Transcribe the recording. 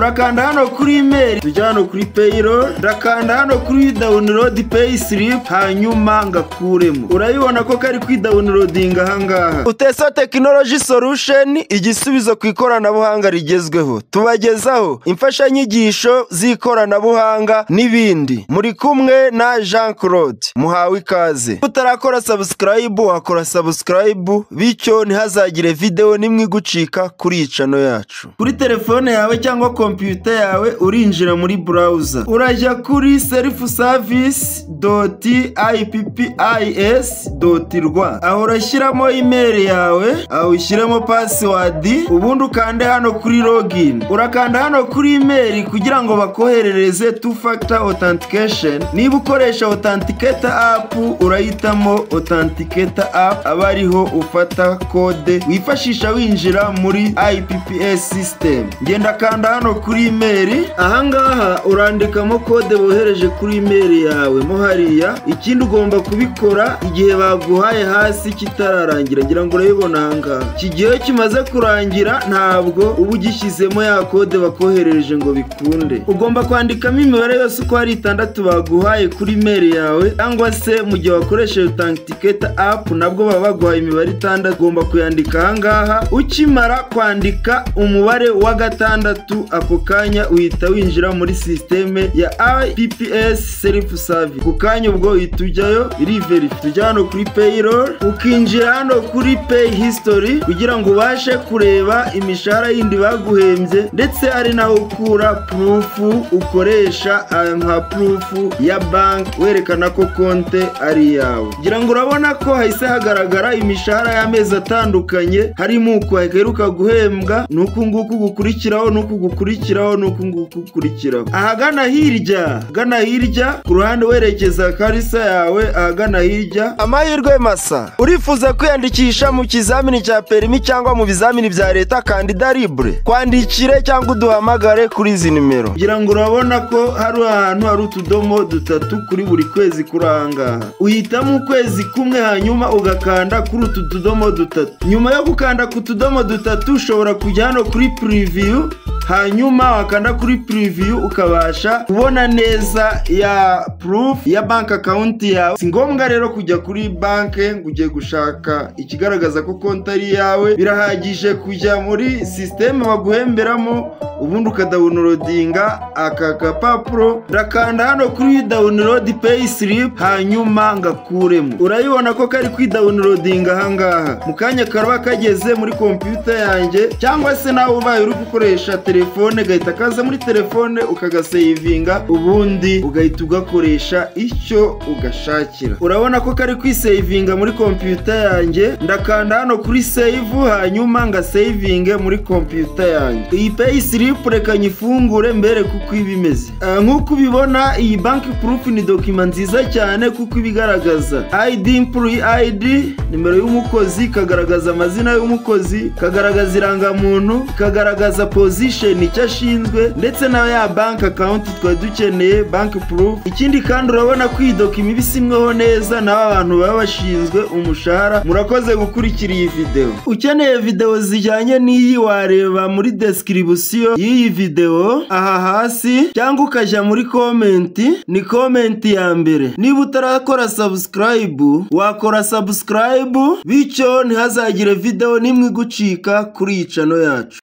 Urakanda hano kuri email, tujya hano kuri payroll, ndakanda hano kuri download pay slip, hanyuma ngakuremo. Urabibona ko kari kwi downloadinga ahangaha. Utesa Technology Solution, igisubizo ku ikoranabuhanga rigezweho. Tubagezaho imfashanyigisho z'ikoranabuhanga n'ibindi. Muri kumwe na Jean Claude, muhawe ikaze. Utarakora subscribe, wakora subscribe, bityo ntihazagire video nimwe igucika kuri iyi channel yacu. Kuri telefone yawe cyangwa computer yawe, urinjira muri browser, urajya kuri self service.ipps.rw. Aho urashyiramo email yawe, aho ushyiremo password, ubundi ukande hano kuri login. Urakanda hano kuri email kugira ngo bakoherereze two factor authentication. Niba ukoresha authenticator app, urahitamo authenticator app, aba ariho ufata code wifashisha winjira muri IPPS system. Ngenda kanda hano kuri email. Ahangaha urandikamo code bohereje kuri email yawe mo hariya. Ikindi, ugomba kubikora igihe baguhaye hasi kitararangira. Ngira ngo urabibona ahangaha, iki gihe kimaze kurangira ntabwo uba ugishyizemo ya code bakoherereje ngo bikunde. Ugomba kwandikamo imibare yose uko ari itandatu baguhaye kuri email yawe, cyangwa se mu gihe wakoresheje authenticator app nabwo baba baguhaye imibare itandatu, ugomba kuyandika ahangaha. Ukimara kwandika umubare wa gatandatu, ako kanya uhita winjira muri système ya IPPS self service. Ku kanya ubwo uhita ujyayo, iri verify. Tujya hano kuri payroll, ukinjira hano kuri pay history kugira ngo ubashe kureba imishahara yindi baguhembye, ndetse ari naho ukura proof ukoresha nka proof ya bank werekana ko konte ari iyawe. Ngira ngo urabona ko hahise hagaragara imishahara y'amezi atandukanye, harimo uku haheruka guhembwa, n'uku nguku gukurikiraho, n'uku gukurikiraho, n'uku nguku gukurikiraho. Ahagana hirya, ahagana hirya ku ruhande werekeza cursor yawe ahagana hirya. Amahirwe masa! Urifuza kwiyandikisha mu kizamini cya perimi cyangwa mu bizamini bya leta candidat libre? Kwandikire cyangwa uduhamagare kuri izi nimero. Ngira ngo urabona ko hari ahantu hari utudomo dutatu kuri buri kwezi. Kuri ahangaha uhitamo ukwezi kumwe, hanyuma ugakanda kuri utu tudomo dutatu. Nyuma yo gukanda ku tudomo dutatu, ushobora kujya hano kuri preview, hanyuma wakanda kuri preview ukabasha kubona neza ya proof ya bank account yawe. Si ngombwa rero kujya kuri banke ngo ugiye gushaka ikigaragaza ko konti ari iyawe. Birahagije kujya muri système baguhemberamo, ubundi ukadownloadinga aka gapapuro. Ndakanda hano kuri download pay slip, hanyuma ngakuremo. Urabibona ko kari kwi downloadinga ahangaha. Mu kanya karaba kageze muri computer yanjye, cyangwa se nawe ubaye uri gukoresha telefone gahita kaza muri telefone, ukagasavinga, ubundi ugahita ugakoresha icyo ugashakira. Urabona ko kari kwisavinga muri computer yanjye. Ndakanda hano kuri save, hanyuma ngasavinge muri computer yanjye. Iyi pay slip reka nyifungure mbere kuko iba imeze. Nk'uko ubibona, iyi bank proof ni document nziza cyane kuko ibigaragaza ID, employee ID, nimero y'umukozi, ikagaragaza amazina y'umukozi, ikagaragaza irangamuntu, ikagaragaza position, icyo ashinzwe, ndetse na ya bank account twari dukeneye, bank proof. Ikindi kandi, urabona ko iyi document iba isimweho neza n'aba bantu baba bashinzwe umushahara. Murakoze gukurikira iyi video. Ukeneye video zijyanye n'iyi, wareba muri description y'iyi video aha hasi, cyangwa ukajya muri comment, ni comment ya mbere. Niba utarakora subscribe, wakora subscribe, bityo ntihazagire video nimwe igucika kuri iyi channel yacu.